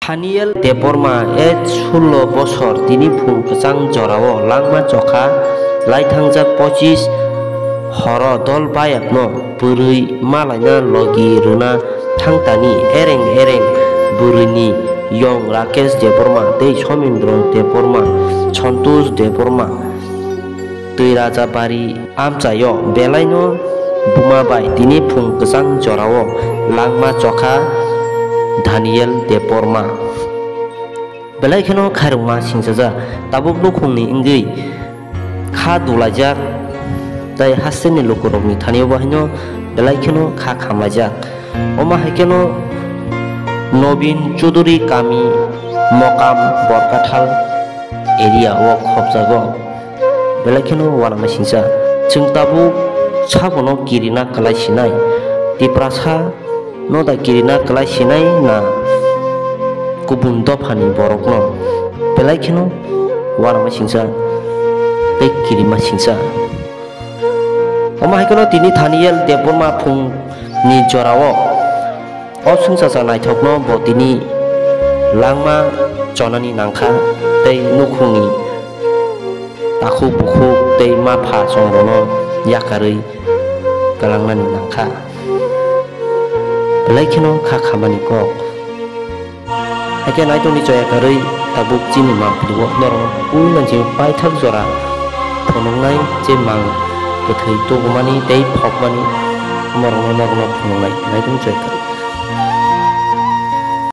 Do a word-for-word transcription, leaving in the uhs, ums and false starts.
Thaniel Debbarma, age sullo bosor, tini phung kwchang jorao langma chokha laithangjak pochis horo dol bayapno bwrwi malaina logi rwna thangtani ereng ereng bwrwini yong Rakesh Debbarma tei Somindro Debbarma, Santosh Debbarma, Twirajabari amchaio belaino buma bai tini phung kwchang jorao langma chokha Daniel Debbarma. Belai kheno khairokma singsajak, tabuk nukhungni wngwi kha dulaijak tei hasteni lukurokni thanio bo haino belai kheno kha khamlaijak. Omo hai kheno Nobin Chudhuri kami Mokam Borkathal area o khopjago. Belai kheno uanama singcha. Chwng tabuk sabono kirina kwlai sinai. Tiprasa no da kirina kwlai sinai na kubun dophani borokno. Belai kheno uanama singcha tei kirima singcha. Omo hai kheno tini Thaniel Debbarma phungni jorao o swngchar naithokno bo tini langma chonani nangkha tei nukhungni takhuk bukhuk tei ma pha chongrokno yakarwi kwlangnani nangkha. Belai kheno kha khamani kok. Hakhe naitongni choya karwi tabuk chini mangpili o norok puila je paithak jora phunuknai je mang kwthwi tubumani tei phokmani norokno norokno phunuknai naitongni choya karwi.